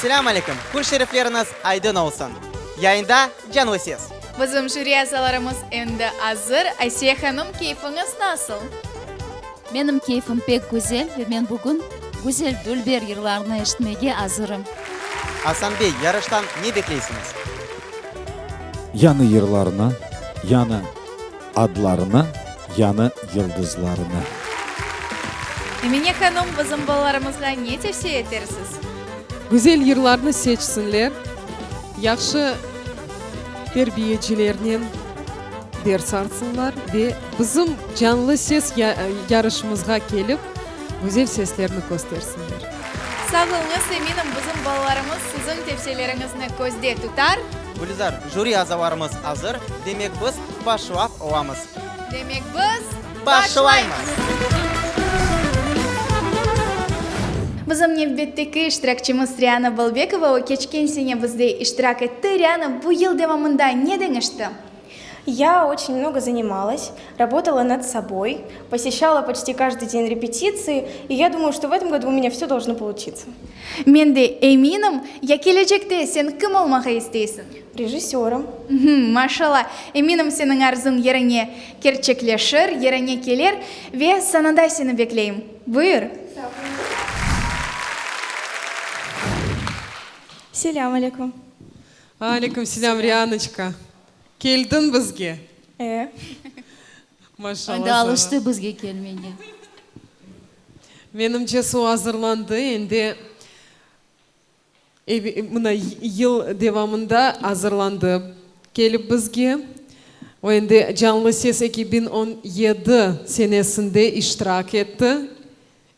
Selâm aleyküm! Kün şerifleriñiz aydın olsun! Yayında Canlı Ses. Bizim jüri azalarımız endi azır. Asiye hanım, keyfiñiz nasıl? Menim keyfim pek güzel ve men bugün güzel dülber yırlarnı eşitmege azırım. Asan bey, yarıştan ne bekleysiñiz? Yañı yırlarnı, yañı adlarnı, yañı yıldızlarnı. Emine hanım, bizim balalarımızğa ne tevsiye etersiz? Güzel yırlarnı seçsinler, yahşı terbiyecilernen ders alsınlar ve bizim Canlı ses yarışımızğa kelip, güzel seslerini köstersinler. Sağ oluñız, eminim, bizim balalarımız siziñ tevsiyeleriñizni közde tutar. Gülizar, jüri azalarımız azır, demek biz başlap olamız. Demek biz başlaymız! Bizim nevbetteki iştirakçimiz Riana Balbekova, o keçken sene bizde iştirak etti. Riana, bu yıl devamında ne deñişti? Ya oçen mnogo zanimalas, rabotala nad soboy, poseşçala poçti každıy den repetitsiyi, i ya dumayu, çto v etom godu u menya vsё dolžno poluçitsya. Men de eminim, ya kelecekte sen kim olmağa isteysiñ? Rejissörom. Maşalla, eminim seniñ arzuñ yerine kerçekleşir, yerine kelir ve sanada seni bekleyim. Buyur. Sağ oluñ. Selâm aleyküm. Aleyküm selâm, Rianoçka. Keldiñ bizge. E. Maşallah Endi saña. alıştı bizge kelmege. Menimce suv azırlandı, endi mına yıl devamında azırlandı kelip bizge. O endi Canlı ses 2017 senesinde iştirak etti.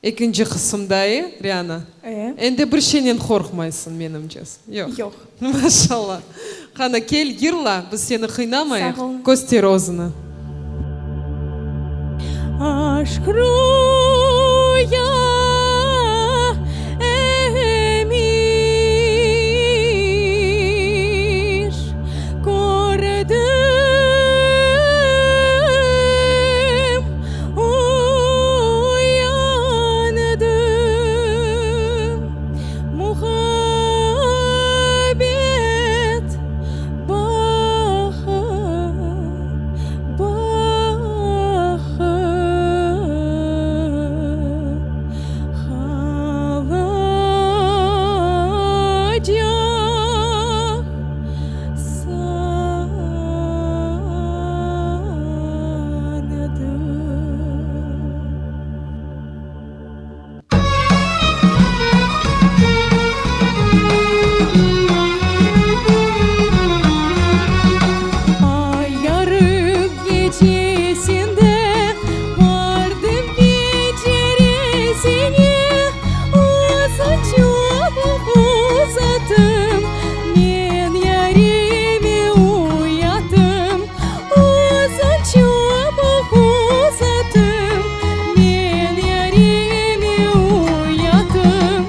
Ekinci qısımda, e, Riana? E. Endi bir şeynen qorqmaysıñ, menimce. Yoq. Yoq. Maşallah. Qana, kel, yırla, biz seni qıynamayıq. Sağ oluñ. Köster özüni. Aşq ruya emiş, kördim, Uyandım, muhabbet bağı, bağı qalacaq sandım. Ay yarıq gecesinde bardım penceresine, Uzun çubuq uzattım, men yarimi uyattım. Uzun çubuq uzattım, men yarimi uyattım.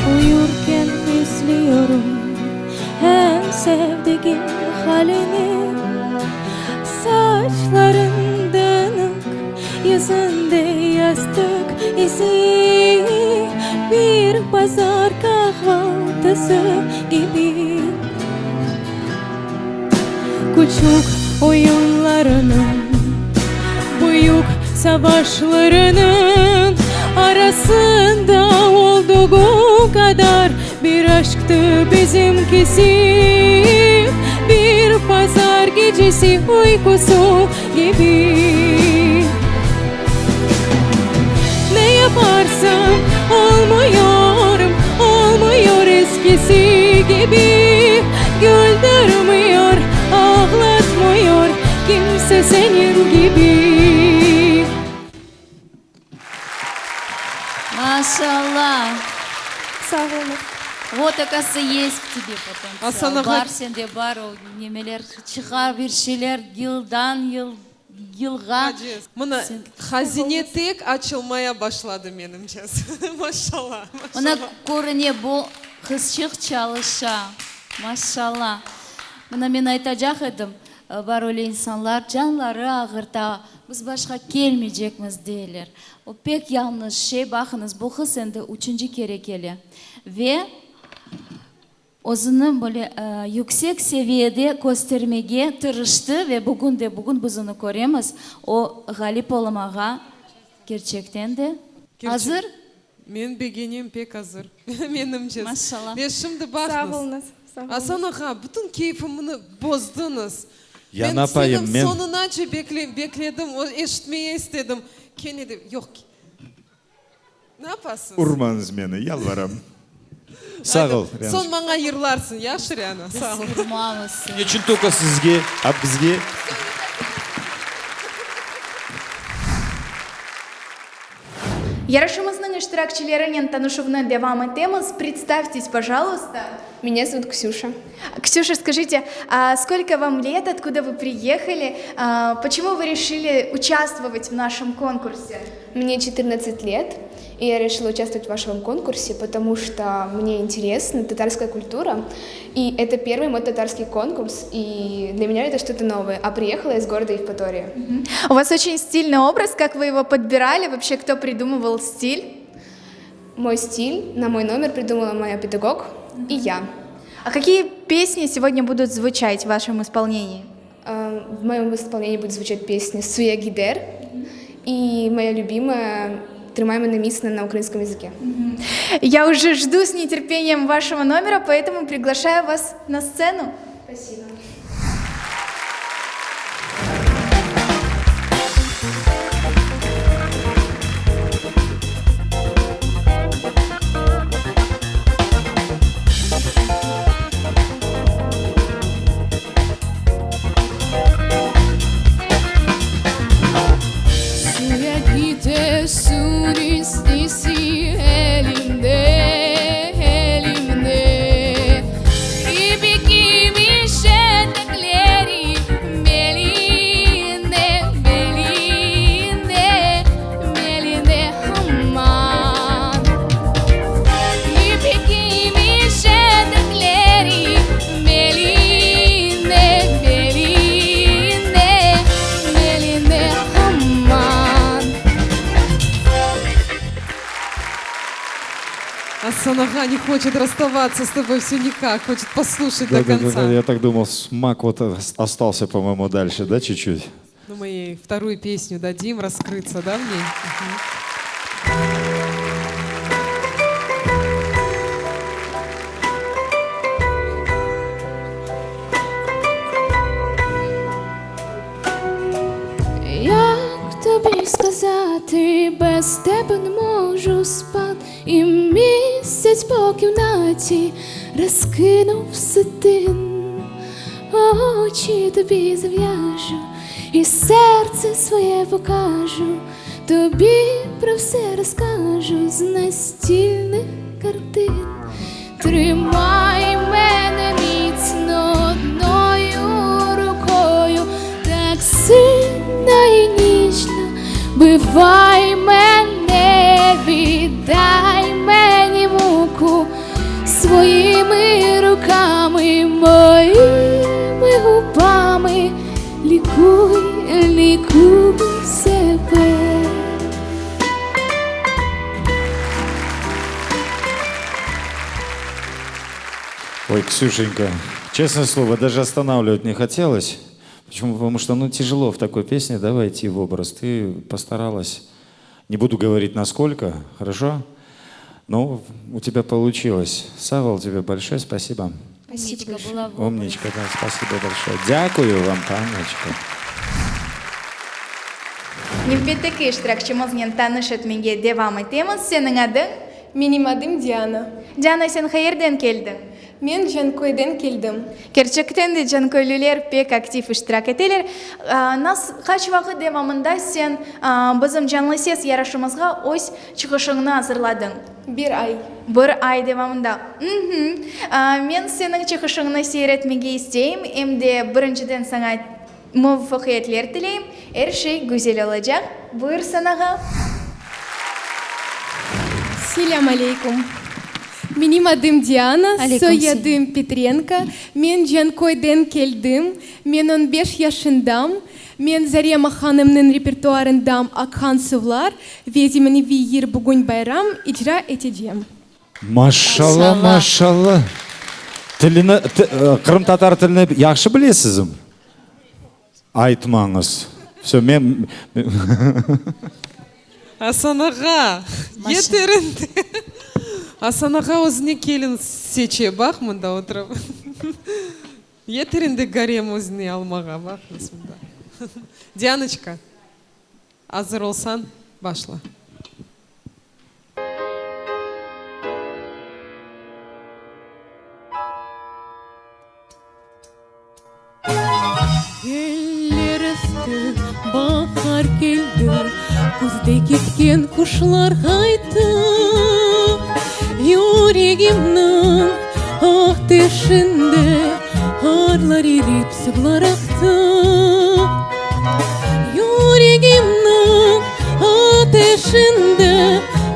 Uyurken izliyorum en sevdigim halini, Saçların dönük, yüzünde yastık izi, Bir pazar kahvaltısı kibi. Küçük oyunlarınıñ, büyük savaşlarınıñ arasında olduğu qadar bir aşqtı bizimkisi, bir pazar gecesi uyqusı kibi. Ne yaparsam olmuyorum, olmuyor eskisi kibi, Güldürmüyor, ağlatmıyor kimse seniñ kibi. Maşallah! Sağ oluñ. Vot, okazıvtsa, есть в тебе Asan potentsial. ağa. Bar sende, bar o nemeler, çıqa bir şeyler yıldan yıl. yılğa. Mına, hazine tek açılmaya başladı menimce. Maşallah, maşallah. Mına, körüne, bu qızçıq çalışa. Maşallah. Mına, men aytacaq edim, bar öyle insanlar, canları ağırta, biz başqa kelmeycekmiz, deyler. O pek yañlış şey, baqıñız, bu qız endi üçünci kere kele ve özüni böyle yüksek seviyede köstermege tırıştı ve bugün de bugün biz onı köremiz, o ğalip olmağa kerçekten de azır. Men begenem, pek azır, menimce. Maşallah. Ve şimdi baqıñız, Asan ağa, bütün keyfimni bozdıñız. Ya Men napayım, seniñ men. soñunace bekledim, eşitmeye istedim. Kene de, yoq. Ne yapasız? Urmañız meni, yalvaram. Sağ ol, Rianıçka. Soñ maña yırlarsıñ, yahşı, Riana? Sağ ol. Biz urmamız seni. Neçün toka sizge, a bizge? Yarışımıznıñ iştirakçilerinen tanışuvnı devam etemiz. Predstavьтесь, пожалуйста. Меня зовут Ксюша. Ксюша, скажите, а сколько вам лет, откуда вы приехали, почему вы решили участвовать в нашем конкурсе? Мне 14 лет, и я решила участвовать в вашем конкурсе, потому что мне интересна татарская культура, и это первый мой татарский конкурс, и для меня это что-то новое. А приехала я из города Евпатория. У вас очень стильный образ, как вы его подбирали, вообще кто придумывал стиль? Мой стиль на мой номер придумала моя педагог и я. А какие песни сегодня будут звучать в вашем исполнении? В моем исполнении будет звучать песня «Суя Гидер» и моя любимая «Тримай мене міцно» на украинском языке. Я уже жду с нетерпением вашего номера, поэтому приглашаю вас на сцену. Спасибо. Suya kite süristisi elimde, elimde. İpek kimiş etekleri beline, beline, beline aman. İpek kimiş etekleri beline, beline, beline aman. Asan ağa не хочет расставаться с тобой все никак, хочет послушать Да, до да, да, конца. да, я так думал, смак вот остался, по-моему, дальше, да, чуть-чуть? Ну, мы ей вторую песню дадим раскрыться, да, в ней? Як тобі сказати, без тебе не можу спати, і місяць по кімнаті розкинув сатин, очі тобі зав'яжу, і серце своє покажу, тобі про все розкажу з настільних картин. Тримай мене міцно одною рукою, так сильно і ніжно вбивай мене, віддай мені муку своїми руками, моїми губами, лікуй, лікуй себе. Ой, Ксюшенька, честное слово, даже останавливать не хотелось. Почему? Потому что, ну, тяжело в такой песне, да, войти в образ. Ты постаралась. Не буду говорить, насколько, хорошо? Но у тебя получилось. Савол, тебе большое спасибо. Умничка была в образе. Умничка, да, спасибо большое. Дякую вам, Танечка. Nevbetteki iştirakçimiznen tanış etmege devam etemiz. Seniñ adıñ? Menim adım Diana. Diana, sen qayerden keldiñ? Men Canköyden keldim. Kerçekten de canköylüler pek aktiv iştirak eteler. Nas, qaç vaqıt devamında sen bizim Canlı ses yarışımızğa öz çıqışıñnı azırladıñ? Bir ay. Bir ay devamında. Mh-m. Men seniñ çıqışıñnı seyir etmege isteyim, em de birinciden saña. Muvafaqiyetler tileyim, er şey güzel olacaq. Buyur sanağa. Selâm aleykum. Menim adım Diana, soyadım Petrenko. Men Canköyden keldim. Men on beş yaşındam. Men Zarema hanımnıñ repertuarından Aqan suvlar ve zemaneviy yır Bugün bayram icra etecem. Maşalla, maşalla. Tilini, qırımtatar tilini yahşı bilesizmi? Aytmañız. Vse, men. Asan ağa, yeter endi. Asan ağa özüne kelin seçe, baq mında oturıp. Yeter endi garem özüne almağa, baqıñız mında. Dianoçka, azır olsañ, başla. Yeller esti, bahar keldi, Küzde ketken quşlar qayttı. Yüregimniñ ateşinde Qarlar erip, suvlar aqtı. Yüregimniñ ateşinde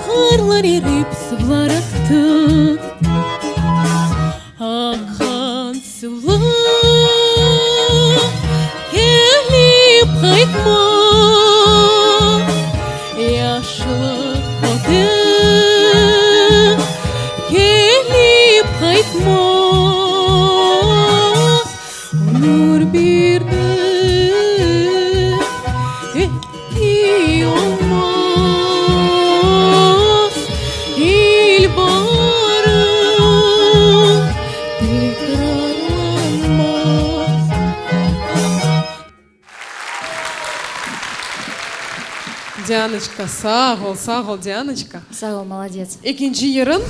Qarlar erip, suvlar aqtı. Aqqan suvlar kelip qaytmaz, Yaşlıq öter, kelip qaytmaz. Ömür birdir, eki olmaz, İl barıp tekrarlanmaz. Dianoçka, sağ ol, sağ ol, Dianoçka. Sağ ol, molodets. Ekinci yırıñ.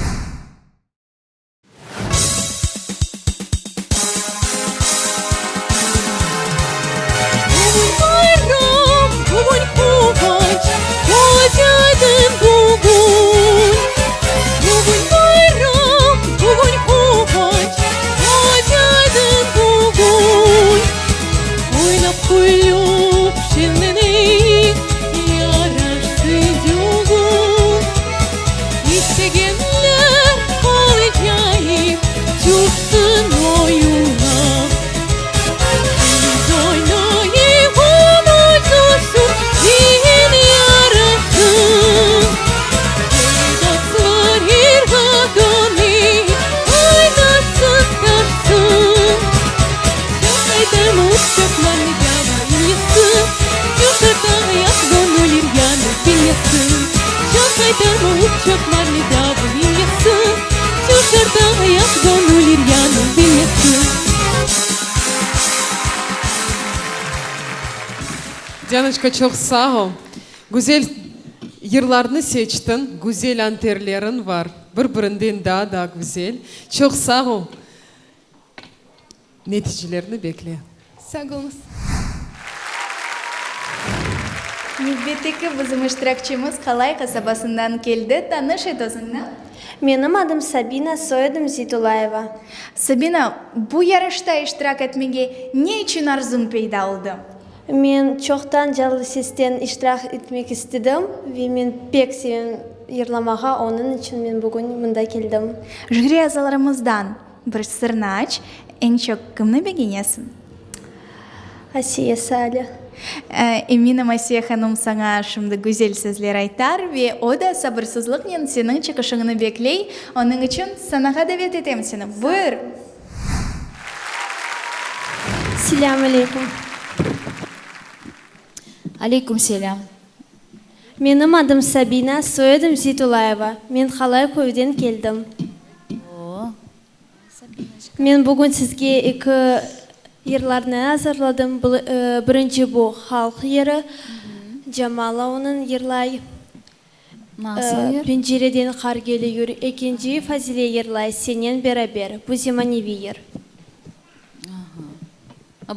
Bugün bayram, bugün quvanç, köz aydın bugün. Bugün bayram, bugün quvanç, köz aydın bugün. Oynap külüp şeñleneyik, yaraştı dügün. İstegenler qol cayıp tüşsün oyunğa. Biz oynayıq, ömür coşsun, zihin yarışsın. Kel dostlar, yırğa döneyik, oynaşsın, taşsın. Çoq aydarma uçaqlar bedava inmesin, Çoq ayaq göñüller yanıp bilmesin. Çoq aydarma uçaqlar bedava inmesin, Çoq ayaq göñüller yanıp bilmesin. Dianoçka, çoq sağ ol. Güzel yırlarnı seçtiñ, güzel anterleriñ var, bir-birinden daa da güzel. Çoq sağ ol. Neticelerni bekle. Sağ oluñız. Nevbetteki bizim iştirakçimiz Qalay qasabasından keldi. Tanış et özüñni. Menim adım Sabina, soyadım Zeytulayeva. Sabina, bu yarışta iştirak etmege ne içün arzuñ peyda oldı? Men çoqtan Canlı sesten iştirak etmek istedim ve men pek sevem yırlamağa, onıñ içün men bugün mında keldim. Jüri azalarımızdan Bir sırnı aç, eñ çoq kimni begenesiñ? Asiye Sali. Eminim, Asiye hanım saña şimdi güzel sözler aytar ve o da sabırsızlıqnen seniñ çıqışıñnı bekley. Onıñ içün sanağa davet etem seni. Buyur! Selâm aleykum. Aleykum selâm. Menim adım Sabina, soyadım Zeytulayeva. Men Qalay köyden keldim. Men bugün sizge eki yırlarnı azırladım. Birinci bu halq yırı, Camala onıñ yırlay, Pencereden qar keliyur. Ekinci Fazile yırlay, Senen beraber, bu zemaneviy yır.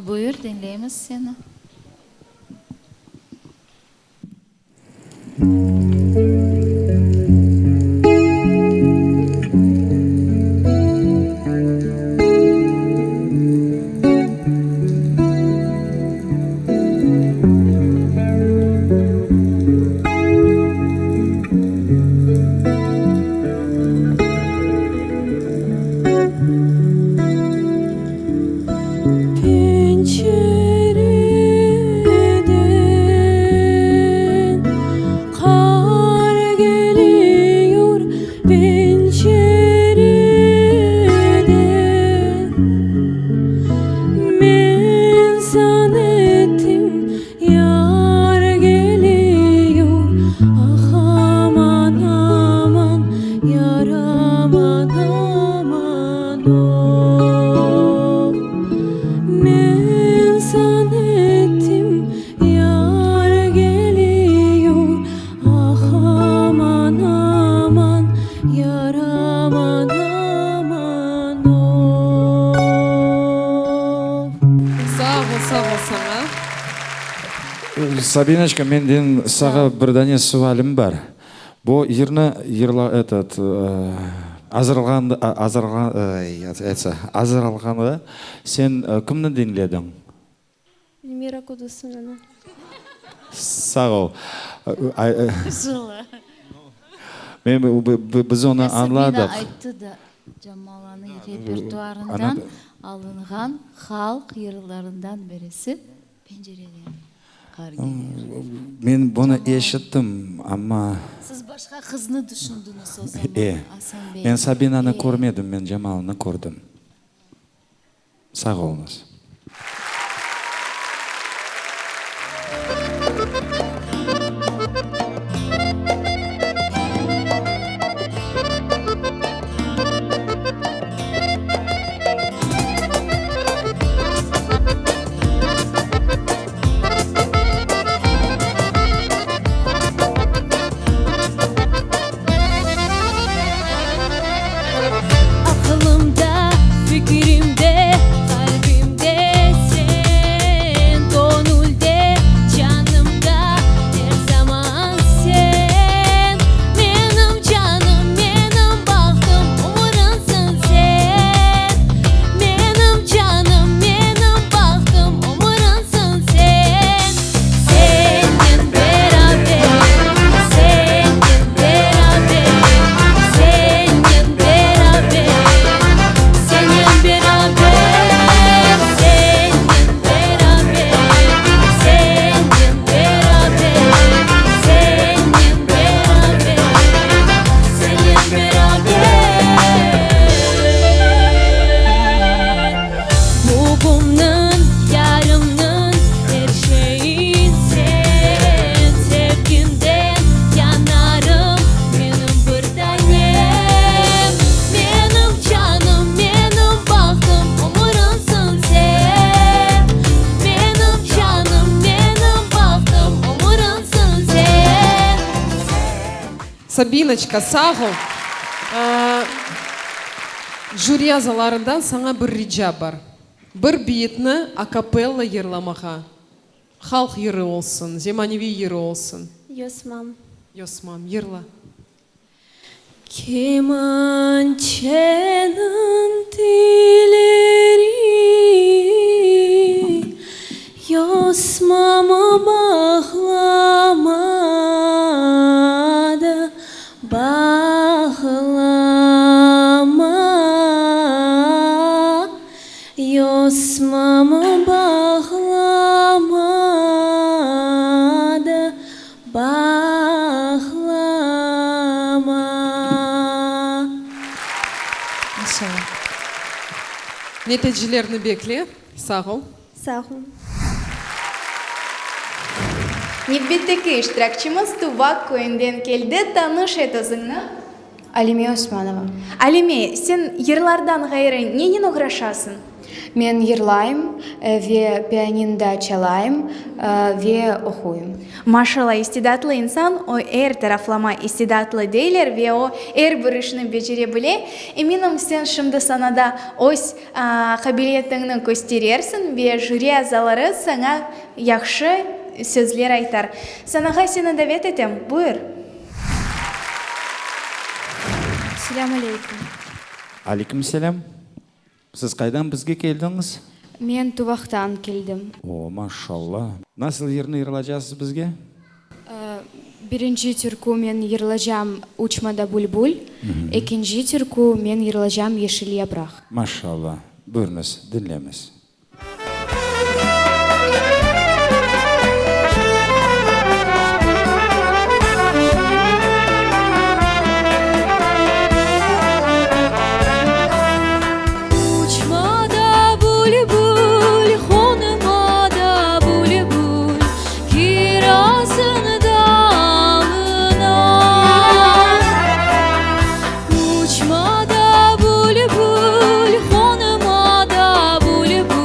Buyur, diñleymiz seni. Sabinочка, menden sağa bir dane sualim bar. Bu yırnı yırla, etot, azırlğan, azırlğan, azırlğanda sen kimni diñlediñ? Elmira Kudusovanı. Sağ ol. Men, biz onı añladıq. Sabina ayttı da, Camalanıñ repertuarından alınğan halq yırlarından birisi Pencereden qar kelir. Men bunı eşittim, amma. Siz başqa qıznı tüşündiñiz o zaman, Asan bey. Men Sabinanı körmedim, men Camalanı kördim. Sağ oluñız. Aqılımda, fikirimde, qalbimde sen, Göñülde, canımda er zaman sen. Menim canım, menim bahtım, ömürimsiñ sen. Menim canım, menim bahtım, ömürimsiñ sen. Sennen beraber, sennen beraber, sennen beraber, senen beraber, sennen beraber, sennen beraber, sennen beraber, senen beraber. Bugünniñ, yarınnıñ er şeyi sen, Sevgiñden yanarım, menim bir tanem. Menim canım, menim bahtım, ömürimsiñ sen. Menim canım, menim bahtım, ömürimsiñ sen. Sabinoçka, sağ ol. Jüri azalarından saña bir rica bar. Bir biyitni akapella yırlamağa. Halq yırı olsun, zemaneviy yırı olsun. Yosmam. Yosmam, yırla. Kemançeniñ tilleri Yosmamı bağlamadı, bağlama, Yosmamı bağlamadı, bağlama. Maşallah. Netecelerni bekle. Sağ ol. Sağ ol. Nevbetteki iştirakçimiz Tuvaq köyünden keldi. Tanış et özüñni. Alime Osmanova. Alime, sen yırlardan ğayrı nenen oğraşasıñ? Men yırlayım ve pianinda çalayım ve oquyım. Maşallah, istidatlı insan, o er taraflama istidatlı deyler ve o er bir işni becere bile. Eminim, sen şimdi sanada öz qabiliyetiñni kösterersiñ ve jüri azaları saña yahşı sözler aytar. Sanağa seni davet etem, buyur. Selâm aleyküm. Aleyküm selâm. Siz qaydan bizge keldiñiz? Men Tuvaqtan keldim. O, maşallah. Nasıl yırnı yırlacasız bizge? Birinci türkü men yırlacam Uçmada bülbül, ekinci türkü men yırlacam Yeşil yapraq. Maşallah. Buyurıñız, diñlemiz. Uçma da bülbül, qonma da bülbül, Kirazın dalına. Uçma da bülbül, qonma da bülbül.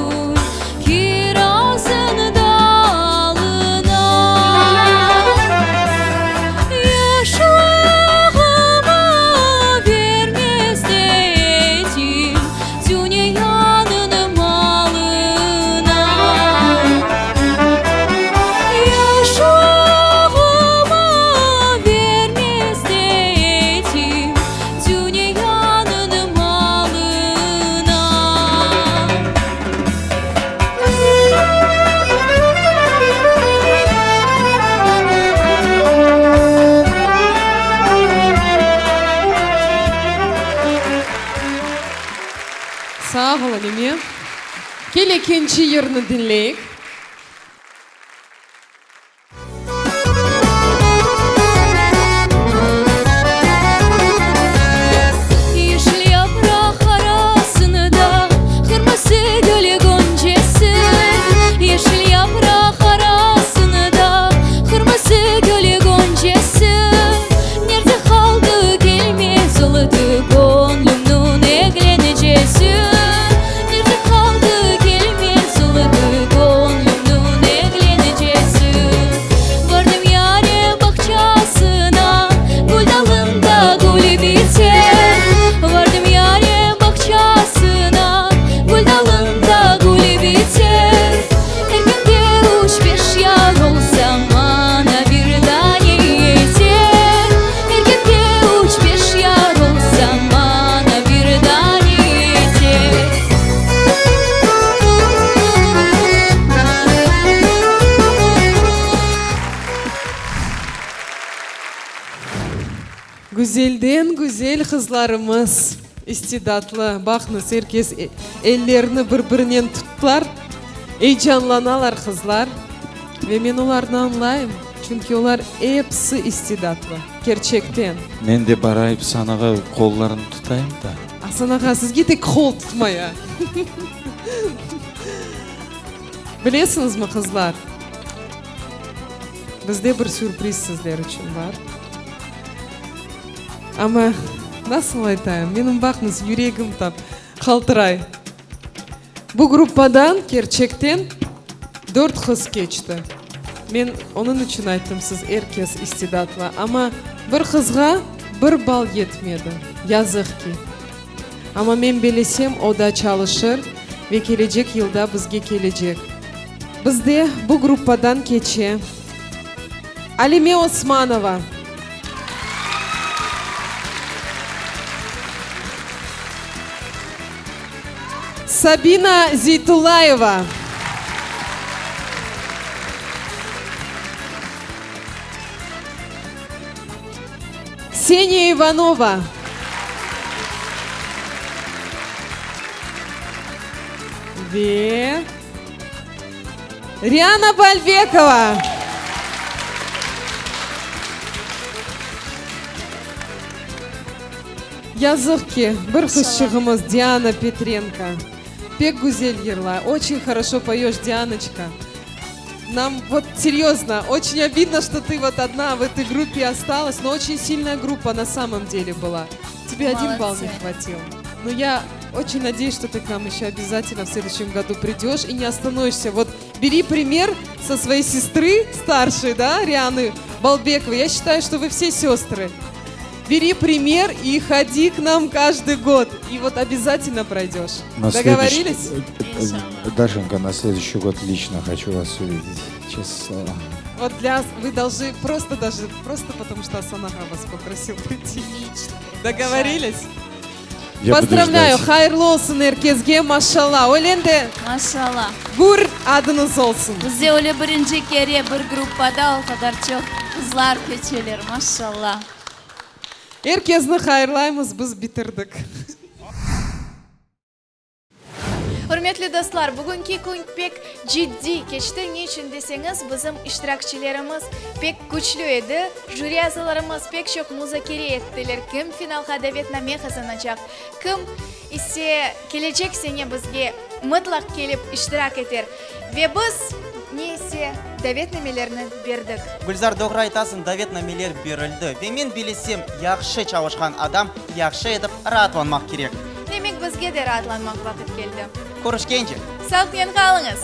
Kel ekinci yırnı diñleyik. Yeşil yapraq arasında Qırmızı gül gonçesi Yeşil yapraq arasında Qırmızı gül gonçesi Nerde qaldı kelmez oldı Göñlümniñ eglencesi Nerde qaldı kelmez oldı Göñlümniñ eglencesi Bardım yâre bağçasına Gül dalında gül biter Bardım yâre bağçasına Gül dalında gül biter Er künde üç beş yar olsa Maña bir dane yeter Er künde üç beş yar olsa Maña bir dane yeter. Güzelden güzel qızlarımız, istidatlı, baqıñız, er kes ellerini bir-birinen tuttılar, eyecanlanalar qızlar ve men olarnı añlayım, çünki olar episi istidatlı, kerçekten. Men de barayıp sanağa qollarını tutayım da. Asan ağa, sizge tek qol tutmaya. Bilesiñizmi, qızlar, bizde bir sürpriz sizler içün bar. Amma nasıl aytayım, menim, baqıñız, yüregim tap qaltıray. Bu gruppadan kerçekten dört qız keçti. Men onıñ içün ayttım, siz er kes istidatlı, amma bir qızğa bir bal yetmedi, yazıq ki. Amma men bilesem, o da çalışır ve kelecek yılda bizge kelecek. Bizde bu gruppadan keçe Alime Osmanova. Sabina Zeytullayeva. Kseniya İvanova. Ve Riana Balbekova. Yazıq ki, bir qızçığımız Diana Petrenko pek güzel yırlay. Oçen horoşo poyeş, Dianoçka. Нам вот серьезно, очень обидно, что ты вот одна в этой группе осталась, но очень сильная группа на самом деле была. Тебе один балл не хватил. Но я очень надеюсь, что ты к нам еще обязательно в следующем году придешь и не остановишься. Вот бери пример со своей сестры старшей, да, Рианы Балбековой. Я считаю, что вы все сестры. Бери пример и ходи к нам каждый год. И вот обязательно пройдешь. На Договорились? Следующий... Э, Дашенька, на следующий год лично хочу вас увидеть. Честное слово. Вот для вы должны просто даже, просто потому что Асан ağa вас попросил прийти. Лично. Договорились? Я буду Поздравляю, ждать. hayırlı olsun er kesge, maşalla. Öyle endi Maşalla. gür adıñız olsun. Bizde öyle birinci kere bir gruppada o qadar çoq qızlar keçeler, maşalla. Er kesni hayırlaymız, biz bitirdik. Ürmetli dostlar, bugünki kün pek ciddiy keçti, ne içün deseñiz, bizim iştirakçilerimiz pek küçlü edi, jüri azalarımız pek çoq muzakere ettiler, kim finalğa davetname qazanacaq, kim ise kelecek sene bizge mıtlaq kelip iştirak eter. Ve biz, ne ise, davetnamelerni berdik. Gülzar, doğru aytasıñ, davetnameler berildi. Ve men bilesem, yahşı çalışqan adam yahşı etip raatlanmaq kerek. Demek, bizge de raatlanmaq vaqıt keldi. Körüşkence! Sağlıqnen qalıñız!